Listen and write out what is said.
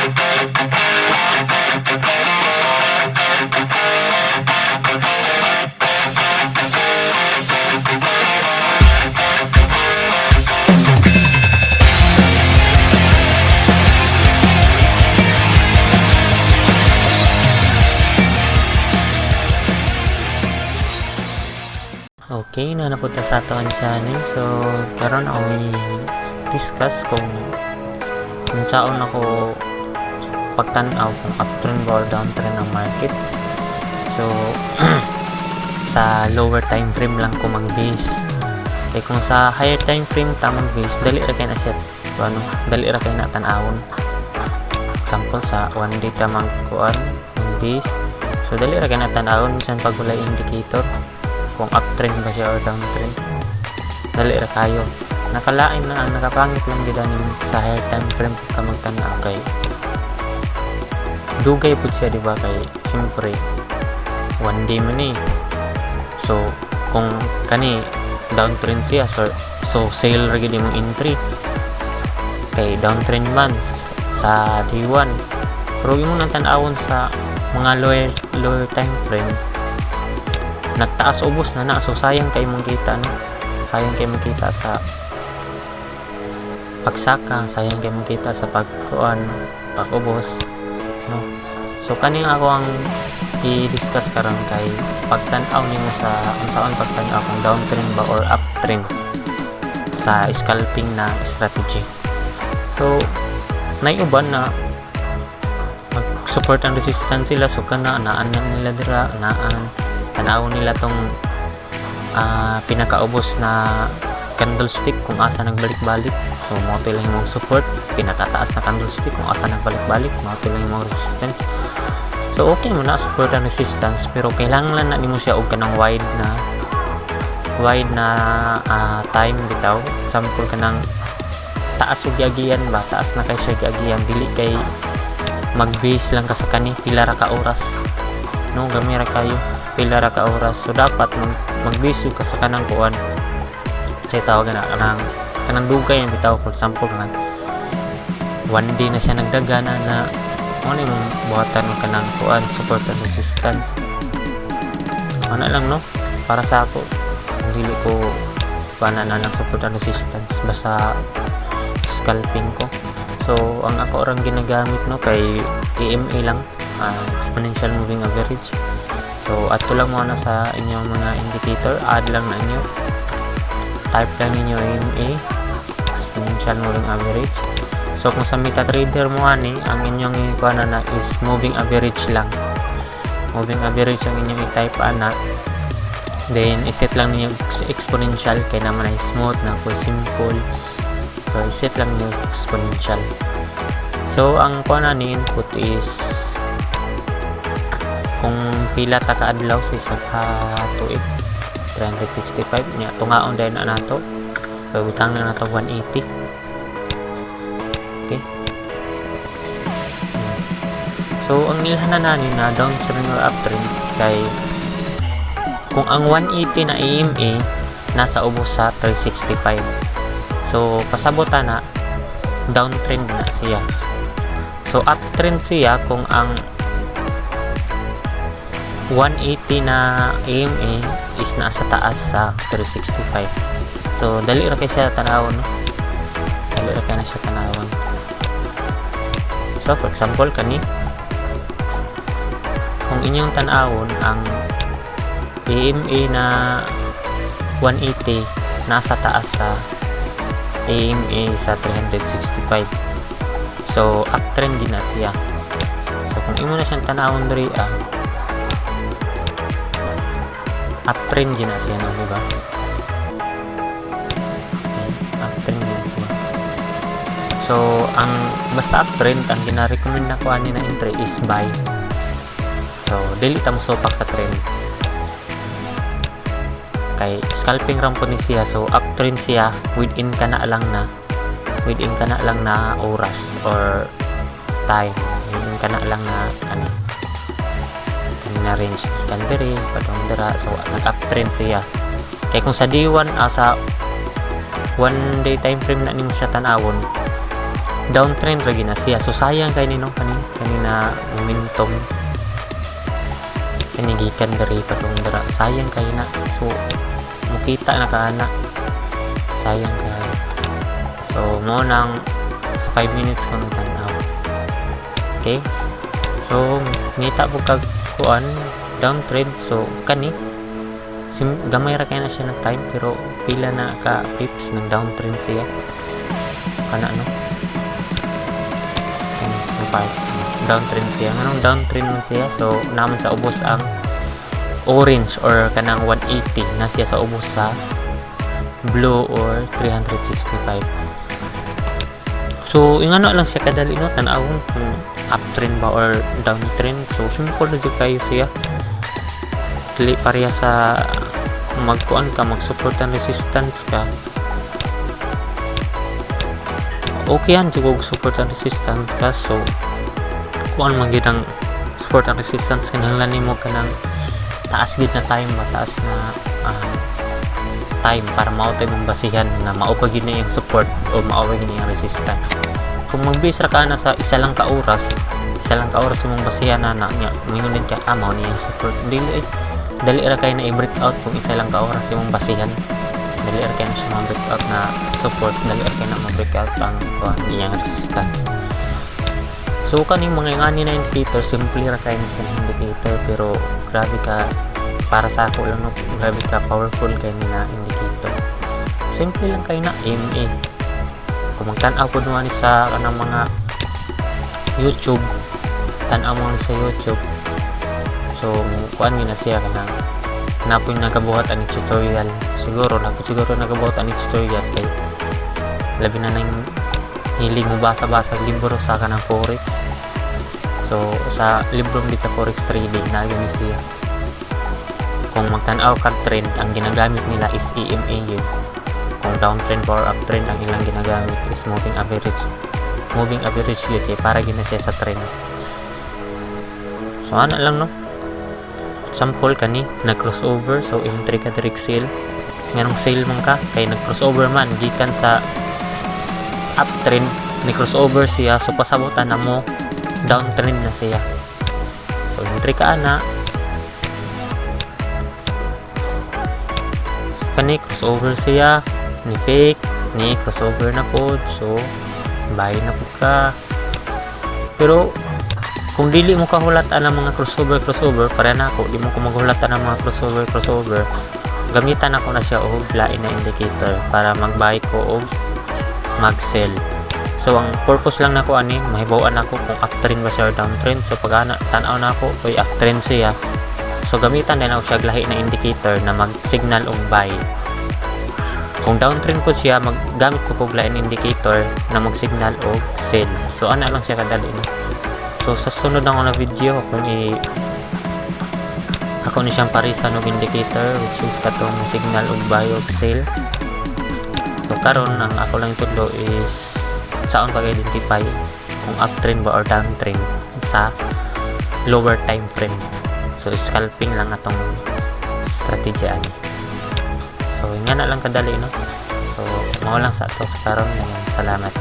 Okay, na napunta sa ato ang channel. So, karon ako i-discuss kung unsaon ako pagtan-aw kung uptrend ba or downtrend ang market. So, sa lower time frame lang ko mag-base. Kay kung sa higher time frame ta mag-base, dali ra kay na siya, ano, dali ra kay na tan-awon. Example, sa 1 day ta magkuan mag-base. So, dali ra kay na tan-awon bisan pag walay indicator kung uptrend ba siya or downtrend, dali ra kayo. Nakalain na ang nakapangit lang gid ani sa higher time frame ka magtan-aw kay dugay pud siya, di ba? Kay syempre one day man eh. So kung kani downtrend siya, so sale ra gid imong entry kay downtrend man sa day 1. Pero imo nang tan-awon sa mga lower time frame, nagtaas ubos na na. So sayang kay imong kita, no? Sayang kay imong kita sa pagsaka, sayang kay imong kita sa pagkuan, pag-ubos, no? So kani ako ang i-discuss karon kay pagtan-aw nimo sa unsaon pagtan-aw kung downtrend ba or uptrend sa scalping na strategy. So naiuban na mag support and resistance sila. So kana naan na nila dira, naan tanaw nila tong pinakaubos na candlestick kung asa nagbalik-balik. So mao to lang imong support, pinakataas na candlestick kung asa nagbalik-balik, mao to lang imong resistance. So okay mo na support and resistance, pero kailangan lang na nimo siya og kanang wide na time bitaw. Example, kanang taas og giagian ba, taas na kay siya giagian, dili kay mag-base lang ka sa kani pila ra ka oras, no? Gamay ra kayo, pila ra ka oras. So dapat mag-base ka sa kanang kuan, say tawag na kanang dugay ang bitaw. For example nga one day na siya nagdaga na na ano imong buhatan ng kanang kuan, support and resistance. Ana lang, no? Para sa ako, kung dili ko pana na ng support and resistance, basta scalping ko. So ang ako orang ginagamit, no, kay EMA lang, exponential moving average. So ato lang muna sa inyong mga indicator, add lang na inyo, type lang ninyo EMA, exponential moving average. So kung sa MetaTrader mo ani, ang inyong ikuha na is moving average lang, moving average ang inyong i-type ana. Then iset lang ninyo exponential kay naman ay smooth na full simple. So iset lang ninyo exponential. So ang kuha na ni input is kung pila ta ka adlaw sa isa ka tuig, 365 nya, tungaon dahil na nato. So butang na nato 180. Okay, so ang ilhanan nani na downtrend or uptrend kay kung ang 180 na EMA nasa ubos sa 365. So pasabutan na downtrend na siya. So uptrend siya kung ang 180 na EMA is nasa taas sa 365. So dali ra kay siya tanawon, no? Dali ra kay na siya tanawon. So for example, kani kung inyong tan-awon ang EMA na 180 nasa taas sa EMA sa 365, so uptrend din na siya. So kung imo na siyang tanawon diri, uptrend din na siya, no, di ba? Okay, uptrend din siya. So ang basta uptrend, ang gina-recommend na ko ani na entry is buy. So dili ta mo supak sa trend kay scalping ra po ni siya. So uptrend siya within kana lang na oras or time, within kana lang na ano na range, kan diri padong dira. So nag uptrend siya kay kung sa D1, sa one day time frame na nimo siya tan-awon. Downtrend ra gyud na siya. So sayang kay ni, no, kani kani na momentum kani gikan diri padung dira, sayang kay na. So mukita na ka ana, sayang kay. So mao nang sa 5 minutes ko nang tan-aw. Okay, so ngita po kag kuan, downtrend. So kani sim, gamay ra kay na siya na time, pero pila na ka pips ng downtrend siya kana, no? Kani ang part downtrend siya. Nganong downtrend man siya? So naman sa ubos ang orange or kanang 180 na siya sa ubos sa blue or 365. So ingana lang siya kadali, no, tan-awon kung uptrend ba or downtrend. So simple na jud kayo siya. Dili pareha sa magkuan ka, mag support and resistance ka. Okay yan jud og support and resistance ka. So kuan man gyud ang support and resistance, kinahanglan nimo kanang taas gyud na time, mataas na time para mao tay mong basihan na mao pa gyud na iyang support o mao pa gyud na iyang resistance. Kung mag-base ra ka na sa isa lang ka oras, isa lang ka oras imong basihan na na nya moingon din ka, "Ah, mao ni iyang support." Dili eh, dali ra kay na i-break out kung isa lang ka oras imong basihan. Dali ra kay na siya ma-break out na support, dali ra kay na ma-break out ang kuan, iyang resistance. So kaning mga ngani na indicator, simple ra kay na siya indicator, pero grabe ka, para sa ako lang, no, grabe ka powerful kay ni na indicator. Simple lang kay na MA. Kung magtan-aw pud mo ani sa kanang mga YouTube, tan-aw mo ni sa YouTube. So kuan na siya, kanang napoy nagabuhat ani tutorial siguro, napoy siguro nagabuhat ani tutorial kay labi na nang hilig mo basa-basa libro sa kanang forex. So sa libro dit sa forex trading na yun siya. Kung magtan-aw kag trend, ang ginagamit nila is EMA yun. Kung downtrend or uptrend, ang ilang ginagamit is moving average. Moving average yun kay para gina siya sa trend. So ana lang, no? Sample kani, nag crossover, so entry ka direct sell. Nganong sale man ka? Kay nag crossover man gikan sa uptrend, ni crossover siya, so pasabutan na mo downtrend na siya. So entry ka ana. Kani crossover siya, ni fake, ni crossover na pod, so buy na pud ka. Pero kung dili mo kahulatan ang mga crossover crossover, para nako di mo ko maghulatan ang mga crossover crossover, gamitan ako na siya og lain na indicator para mag-buy ko og mag-sell. So ang purpose lang nako ani, mahibaw-an nako kung uptrend ba siya or downtrend. So pag ana tan-aw nako, oy, uptrend siya. So gamitan din ako siya og lahi na indicator na mag-signal og buy. Kung downtrend po siya, maggamit ko og lain indicator na mag-signal og sell. So ana lang siya kadali, no? So sa sunod na video, kung i ako ni siyang parisan og indicator, which is katong signal og buy og sell. So karon ang ako lang itudlo is saon pag-identify kung uptrend ba or downtrend sa lower time frame. So scalping lang atong strategy ani. So nga na lang kadali, no? So mao lang sa ato sa karon. Salamat.